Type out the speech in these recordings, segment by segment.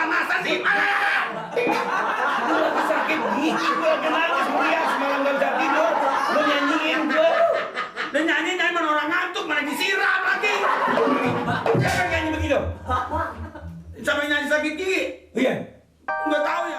panasan sih? Mana? Gue lagi sakit gigi, gue lagi nangis Mulia, semalam gak bisa tidur. Lo nyanyiin gue. Dan nyanyi mana orang ngantuk, mana disiram lagi. Jangan nyanyi begitu. Sampai nyanyi sakit gigi. Iya. Nggak tahu ya.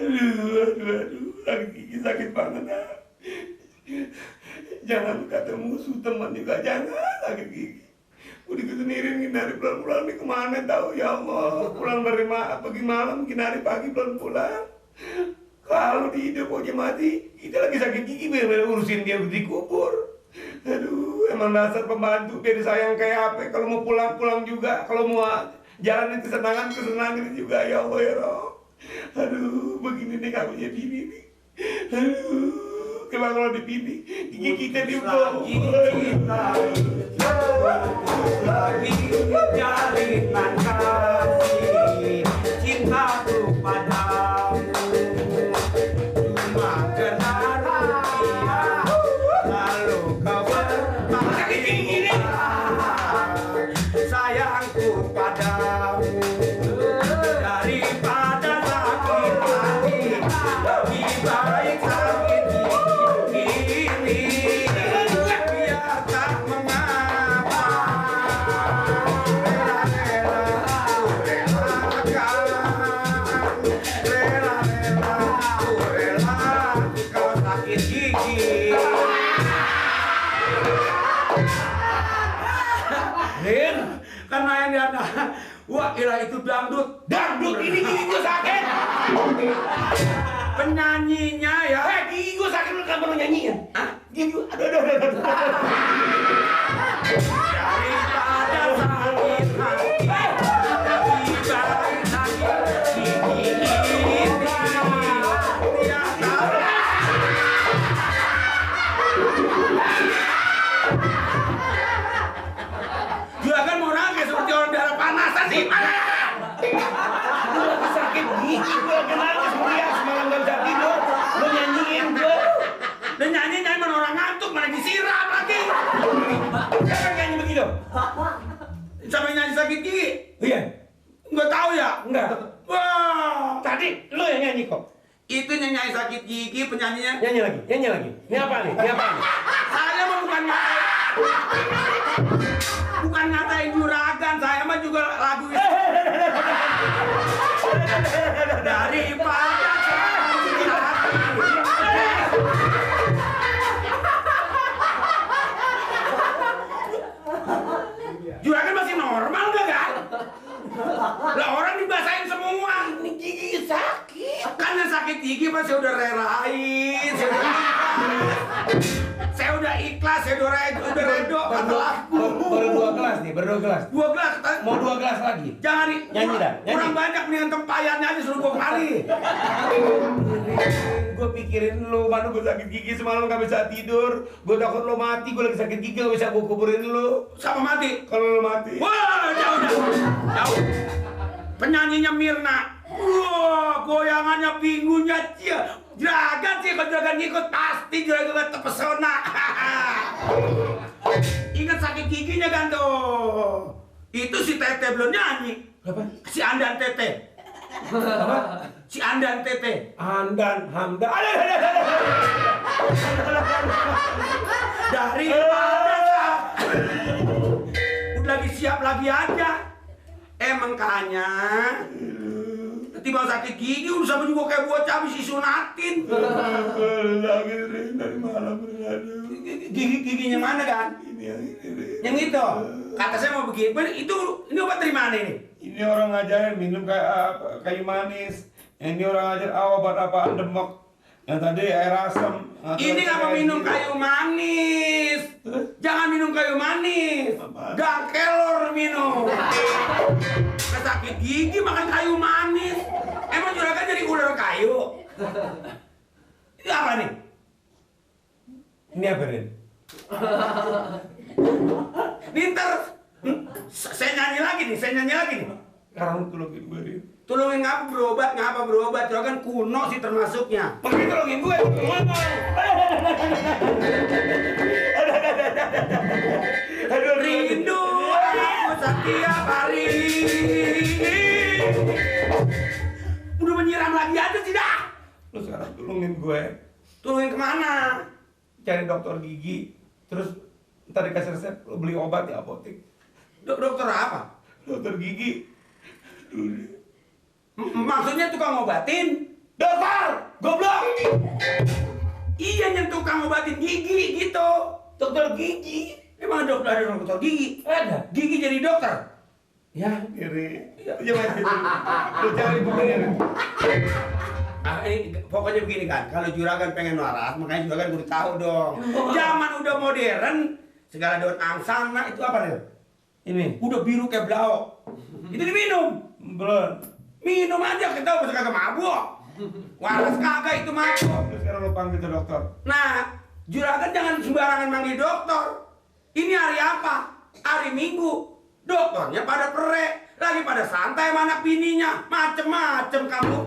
Aduh, gigi sakit banget. Jangan ketemu musuh teman juga, jangan sakit gigi. Udah sendiri ngindari pulang-pulang nih kemana tahu ya Allah. Pulang dari pagi malam, ngindari pagi pulang-pulang. Kalau hidup aja mati, kita lagi sakit gigi bener-bener urusin dia dikubur. Aduh, emang dasar pembantu biar disayang kayak apa. Kalau mau pulang-pulang juga, kalau mau jalanin kesenangan juga ya Allah ya Roh. Aduh, begini nih gak punya bini nih. Aduh, coba kalau dipini, gigi kita dibuang. Lagi jalinan kasih cintaku padamu cuma kena rupiah lalu kau berpikir sayangku padamu daripada sakit hati lebih baik sakit gigi biar tak mengapa Rin, karena yang dia wah kira itu dangdut ini gigi gue sakit. penyanyinya ya Gigi gue sakit, lu kenapa lu nyanyiin? Hah? Gigi gue, aduh. daripada sakit hati lebih baik sakit gigi ini tiada Juragan mau nangis seperti orang darah panasan sih. Mana? Gue lagi sakit gigi, gue lagi nangis Mulia, semalam gak bisa tidur. Lo nyanyiin gue. Dan nyanyi mana orang ngantuk, mana disiram lagi. Jangan nyanyi begitu. Sampai nyanyi sakit gigi. Iya. Nggak tahu ya? Enggak. Wah. Tadi lo yang nyanyi kok. itu nyanyi sakit gigi penyanyinya Nyanyi lagi. Ini apa nih? saya mah bukan ngatain juragan, saya mah juga lagu itu. Daripada sakit hati. Juragan masih normal nggak kan? Lah orang dibasahin semua. Ini gigi sakit. Kan yang sakit gigi mah saya udah relain, saya udah ikhlas, saya udah redo kata lagu. Baru 2 gelas nih, baru 2 gelas. 2 gelas. Mau 2 gelas lagi? Jangan Nyanyi dah, nyanyi. kurang banyak nih yang tempayannya aja suruh gua kali. Gue pikirin lu, mana gue sakit gigi semalam gak bisa tidur. Gue takut lo mati, gue lagi sakit gigi gak bisa gue kuburin lu. Sama mati. Kalau lo mati. Wah, jauh. Penyanyinya Mirna. Wah, goyangannya pinggulnya cia. Juragan sih, kalau juragan ngikut pasti juragan terpesona. Ingat sakit giginya kan tuh. Itu si Tete belum nyanyi. Apa? Si Andan Tete. Apa? Si Andan Tete. Hamdan. Daripada udah lagi siap lagi aja. Emang kayaknya tiba sakit gigi udah sama juga kayak bocah habis disunatin. Dari malam. Giginya mana kan? Yang itu. Kata saya mau begini. Ini obat dari mana ini? Ini orang ngajarin minum kayak kayu manis. Ini orang ngajar obat apaan demok. Yang tadi air asam. Ini nggak mau minum kayu manis. Jangan minum kayu manis. Gak kelor minum. Sakit gigi makan kayu manis. Emang juragan jadi ular kayu? Ini apa nih? Ini apa, Ren? Ninter. Saya nyanyi lagi nih. Sekarang tuh lagi gue, Ren. Tolongin ngapa berobat? Juragan kuno sih termasuknya. Makanya tolongin gue ngomong. Aduh, Rindu aku setiap hari. Udah menyiram lagi aja sih dah. Lu sekarang tolongin gue. Tolongin kemana? Cari dokter gigi. Terus ntar dikasih resep, lu beli obat di apotek. Dokter apa? Dokter gigi. Maksudnya tukang obatin? Dokter! Goblok! Iya yang tukang obatin gigi gitu. Dokter gigi. Emang ada dokter gigi? Ada. Gigi jadi dokter? Ya, kiri. Jangan gitu. Lu cari bukunya. Ini pokoknya begini kan, kalau Juragan pengen waras, makanya Juragan udah tahu dong. Zaman udah modern, segala daun angsana itu apa nih? Ini. Udah biru kayak blau. Itu diminum. Belum. Minum aja, kita udah kagak mabuk. Waras kagak itu mabuk. Terus sekarang lu panggil tuh dokter. Nah, Juragan jangan sembarangan manggil dokter. Ini hari apa? Hari Minggu. Dokternya pada perek, lagi pada santai sama anak bininya. Macem-macem kamu.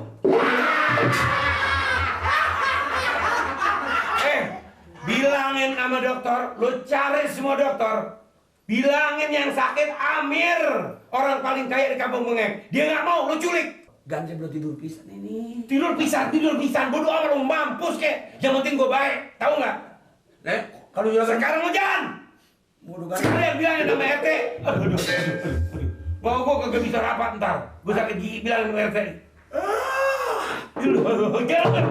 Bilangin sama dokter, lu cari semua dokter. Bilangin yang sakit Amir, orang paling kaya di kampung Bengek. Dia nggak mau, lu culik. Ganja belum tidur pisan ini. Tidur pisan, bodo amat lu mampus kek. Yang penting gue baik, tahu nggak? Kalau Juragan Sekarang lu jalan. bodoh kan. Sekalian bilangin sama RT. Aduh. Bawa gue kagak bisa rapat ntar. Gue sakit gigi, bilangin sama RT. Jalan.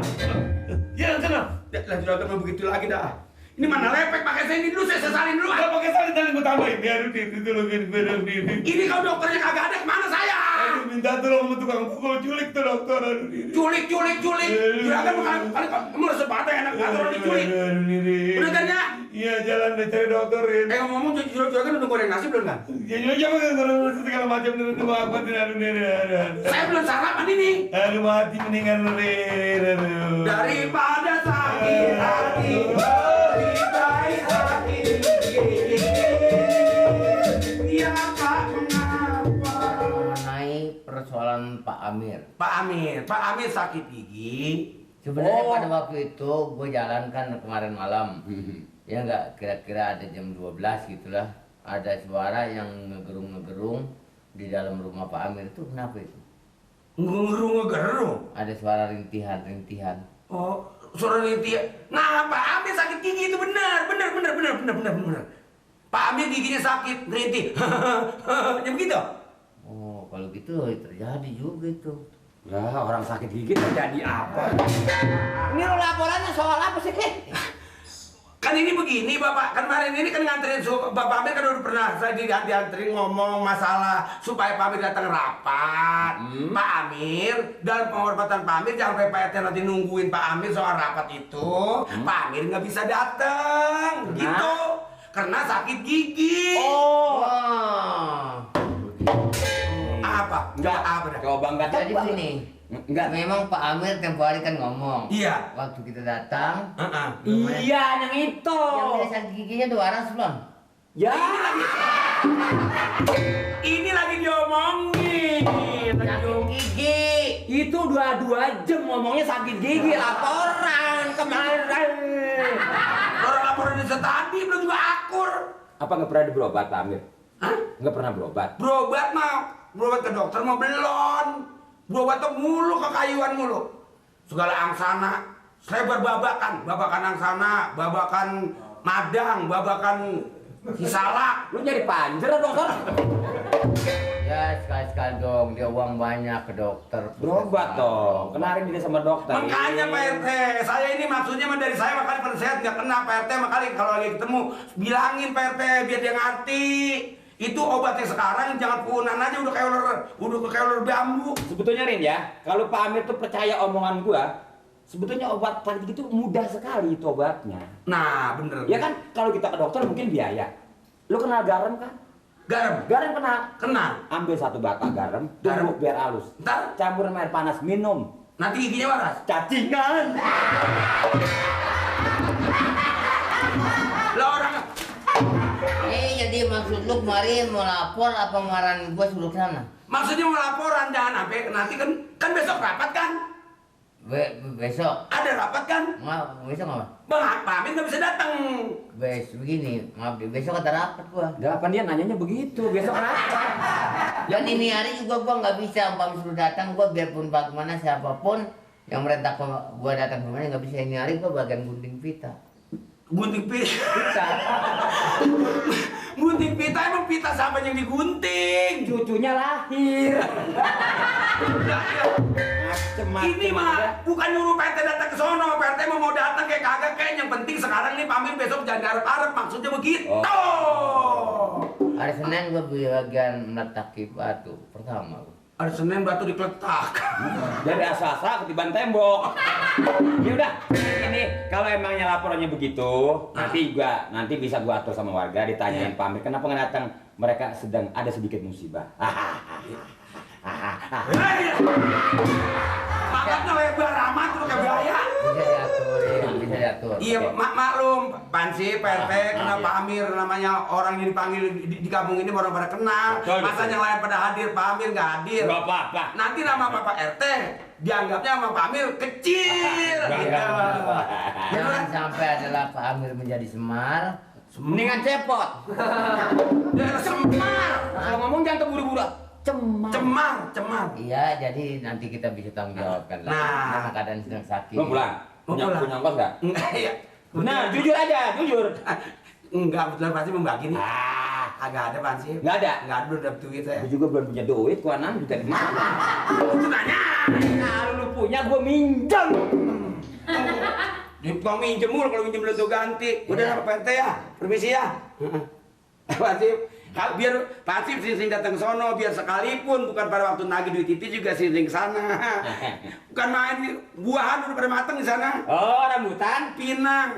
Jalan sana. Lah Juragan mau begitu lagi dah. Ini mana lepek pakai saya ini dulu, saya sesalin dulu. Gak pakai salin tadi gue tambahin. Biar ditolongin gue dan diri. Ini kalau dokternya kagak ada, kemana saya? Aduh, minta tolong sama tukang pukul, culik tuh dokter. Aduh diri. Culik. Juragan kali kamu udah sepatah enak banget orang diculik. Aduh diri. Udah kan ya? Iya jalan deh cari dokterin. Ngomong Juragan udah goreng nasi belum kan? Ya jangan kalau segala macam itu apa tuh aduh diri. Saya belum sarapan ini. Aduh mati mendingan lu diri. Daripada sakit hati, lebih baik hati. Ya Pak, mengapa? Mengenai persoalan Pak Amir. Pak Amir sakit gigi. Sebenarnya pada waktu itu gue jalankan kemarin malam. Ya enggak, kira-kira ada jam 12 gitulah. Ada suara yang ngegerung-ngegerung di dalam rumah Pak Amir. Itu kenapa itu? Ngegerung. Ada suara rintihan-rintihan. Oh, suara rintihan. Nah, Pak Amir sakit gigi itu benar. Pak Amir giginya sakit, rintih. Ya begitu? Oh, kalau gitu terjadi juga itu. Ya, orang sakit gigi terjadi apa? Ini lo laporannya soal apa sih, Ki? Kan ini begini Bapak, kemarin ini kan nganterin Bapak Amir kan udah pernah saya dianterin ngomong masalah supaya Pak Amir datang rapat. Pak Amir, dalam penghormatan Pak Amir jangan sampai Pak RT nanti nungguin Pak Amir soal rapat itu. Pak Amir nggak bisa datang, gitu. Karena sakit gigi. Oh. Apa? Enggak. Apa dah? Coba enggak Jadi begini. Enggak. Memang Pak Amir tempo hari kan ngomong. Iya. Waktu kita datang. Iya, yang itu. Yang dia sakit giginya 2 waras belum? Ya. Ini lagi diomongin. Sakit gigi. Itu 2 jam ngomongnya sakit gigi laporan kemarin. Orang laporan itu tadi belum juga akur. Apa nggak pernah berobat, Pak Amir? Hah? Nggak pernah berobat. Berobat ke dokter mah belum. Berobat tuh mulu ke kayuan mulu. Segala angsana, saya babakan angsana, babakan madang, babakan hisalak. Lu jadi panjer dokter? Ya sekali-sekali dong, dia uang banyak ke dokter. Berobat dong. Kemarin dia sama dokter. Makanya Pak RT, saya ini maksudnya mah dari saya makanya penasehat nggak kena Pak RT, makanya kalau lagi ketemu bilangin Pak RT biar dia ngerti. Itu obatnya sekarang jangan punan aja udah kayak ular bambu. Sebetulnya Rin ya, kalau Pak Amir tuh percaya omongan gua, sebetulnya obat sakit gigi itu mudah sekali itu obatnya. Nah, bener. Ya kan kalau kita ke dokter mungkin biaya. Lu kenal garam kan? Garam. Garam kenal. Ambil 1 bata garam, Garam. tumbuk biar halus. Ntar Campurin air panas, minum. nanti giginya waras. Cacingan. Lah orang Jadi maksud lu kemarin mau lapor apa ngarahin gua suruh ke sana? Maksudnya mau laporan, jangan sampai nanti kan besok rapat kan? Besok. Ada rapat kan? Besok apa? Bang, Pak Amin nggak bisa datang. Begini, maaf, besok ada rapat gua. Delapan dia nanyanya begitu, besok rapat. Dan ini hari juga gua nggak bisa, umpam suruh datang gua biarpun bagaimana siapapun yang merintah gua datang ke rumahnya nggak bisa. Ini hari gua bagian gunting pita. Gunting pita. Gunting pita, emang pita siapa yang digunting? Cucunya lahir. Macem-macem Ini mah aja. bukan nyuruh PT datang ke sono, PT mau datang kayak kagak, kayak yang penting sekarang nih Pak Amin besok jangan diarep-arep, maksudnya begitu. Hari Senin gua bagian meletaki batu pertama. Hari Senin batu dikletak. Dari asa-asa ketiban tembok. Ya udah, ini kalau emangnya laporannya begitu, nanti bisa gua atur sama warga, ditanyain Pak Amir kenapa nggak datang. Mereka sedang ada sedikit musibah. Makanya lebar amat lu kayak gaya. Bisa diatur. Iya, maklum, Pansi, PRT, kenapa Pak Amir namanya orang yang dipanggil di kampung ini orang pada kenal. Betul, Masa betul. yang lain pada hadir, Pak Amir nggak hadir. Nggak apa-apa. Nanti nama Bapak RT dianggapnya sama Pak Amir kecil. Jangan sampai adalah Pak Amir menjadi Semar, mendingan cepot. Ya, Semar. Kalau ngomong jangan keburu-buru. Cemar. Iya, jadi nanti kita bisa tanggung jawabkan lah. Nah. Karena keadaan sedang sakit. Mau pulang? Mau Punya pulang. ongkos nggak? Enggak ya. Nah, jujur aja, jujur. Enggak, betulan pasti membagi nih. Ah, Agak ada Pansi. nggak ada. Enggak ada, belum dapet duit saya. Gue juga belum punya duit, gua juga di mana? Itu nanya. Kalau lu punya, gua minjem. Dia tukang minjem mulu, kalau minjem belum tuh ganti. Udah sama Pak RT ya, permisi ya. Pasif, biar Pasif sering datang ke sono, biar sekalipun bukan pada waktu nagih duit itu juga sering ke sana. Bukan main buahan udah pada mateng di sana. Oh, rambutan. Pinang.